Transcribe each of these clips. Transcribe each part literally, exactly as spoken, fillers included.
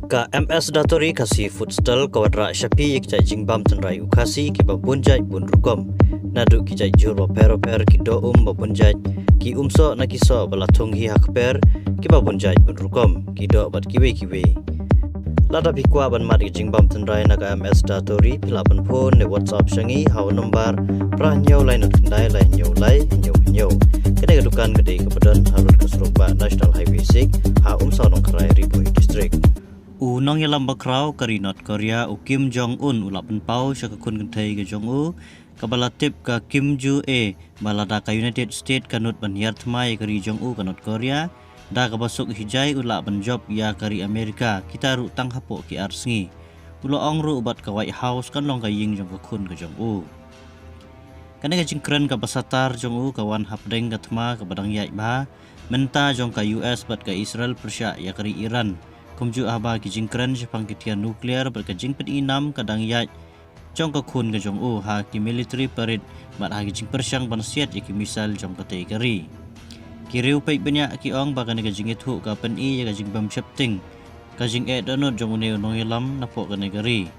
Ka M S Datori Khasi Food Stall ka wanrah sha phi ïa ki jait jingbam tynrai u Khasi kiba bun jait bun rukom. Naduh ki jait jhur bapher bapher, ki doh um ba bun jait, ki um soh na ki soh ba la thung hi ha kper kiba bun jait bun rukom, ki doh bad kiwei kiwei. Lada phi kwah ban mad ïa ki jingbam tynrai na ka M S Datori, phi lah ban phone ne WhatsApp sha ngi ha u nombar phra hynñiew lai nod khyndai lai hynñiew lai hynñiew hynñiew. Kane ka dukan ka dei kaba don ha rud ka surok bah National Highway six, ha Umsaw Nongkharai, Ri Bhoi District. U nongïalam bakhraw ka ri North Korea, u Kim Jong Un, u la pynpaw sha ka khun kynthei ka jong u, kaba la tip ka Kim Ju E, ba lada ka United States ka nud ban hiar thma ïa ka ri jong u ka North Korea, da kaba suk hi jai u lah ban jop ïa ka ri Amerika, kita ruh tang hapoh ki ar sngi. U la ong ruh bad ka White House kan long ka ïing jong ka khun ka jong u. Kane ka jingkren kaba satar jong u ka wan hapdeng ka thma kaba dang ïaid bha mynta jong ka U S bad ka Israel pyrshah ïa ka ri Iran, kumjuh haba ki jingkren shaphang ki tiar nuclear bad ka jingpyni nam ka dang ïaid jong ka khun ka jong u ha ki military parade bad ha ki jingpyrshang ban siat ïa ki missile jong katei ka ri. Ki riewpeit bniah ki ong ba kane ka jingïathuh ka pyni ïa ka jingbym sheptieng, ka jingeh dohnud jong une u nongïalam napoh kane ka ri,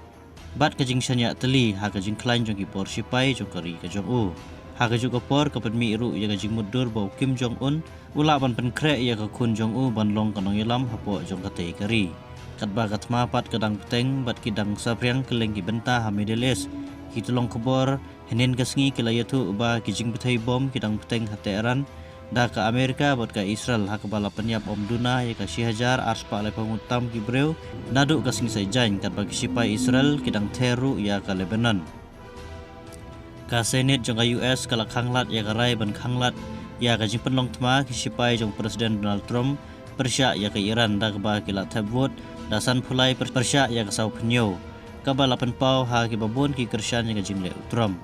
bad ka jingshaniah tylli ha ka jingkhlaiñ jong ki por sipai jong ka ri ka jong u. Ha kajuh ka por ka pynmih ruh ïa ka jingmutdur ba u Kim Jong Un u lah ban pynkhreh ïa ka khun jong u ban long ka nongïalam hapoh jong katei ka ri. Katba ka thma pat ka dang bteng bad ki dang saphriang kylleng ki bynta ha Middle East, ki tyllong khubor hynnin ka sngi ki la ïathuh ba ki jingbthei bom ki dang bteng ha Tehran, da ka Amerika bad ka Israel, ha kaba la pynïap ym duna ïa ka shi hajar ar spah laiphew ngut tam ki briew naduh ka sngi Saitjaiñ, katba ki sipai Israel ki dang ther ruh ïa ka Lebanon. Ka Senate jong ka U S ka la khanglad ïa ka rai ban khanglad ïa ka jingpynlong thma ki sipai jong President Donald Trump pyrshah ïa ka Iran, da kaba ki la thep vote da sanphew lai pyr-, pyrshah ïa ka sawphew hynñiew, kaba la pynpaw ha kiba bun ki kyrshan ïa ka jingleh u Trump.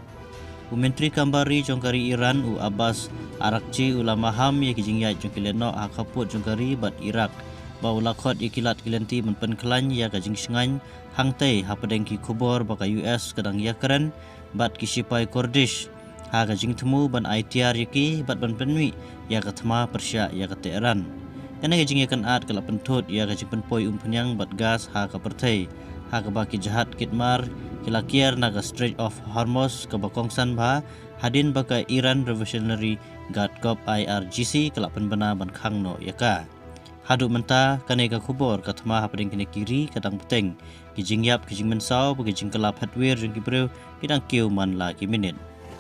U Myntri Kam Bar Ri jong ka ri Iran, u Abbas Araghchi, u la maham ïa ki jingïaid jong ki lehnoh ha khappud jong ka ri bad Iraq, ba u la khot ïa ki lad ki lynti ban pynkhlaiñ ïa ka jingshngaiñ hangtei hapdeng ki khubor ba ka U S ka dang ïakren bad ki sipai Kurdish ha ka jingthmu ban ai tiar ïa ki bad ban pynmih ïa ka thma pyrshah ïa ka Tehran. Kane ka jingïakynad ka la pynthut ïa ka jingpynpoi umphniang bad gas ha ka pyrthei, ha kaba ki jahaj kit mar ki la kiar na ka Strait of Hormuz kaba kongsan bha, hadien ba ka Iran Revolutionary Guard Corps, I R G C, ka la pynbna ban khang noh ïa ka. Haduh mynta, kane ka khubor ka thma hapdeng kine ki ri ka dang bteng. Ki jingïap, ki jingmynsaw bad ki jingkylla phetwir jong ki briew ki dang kiew man la ki minit.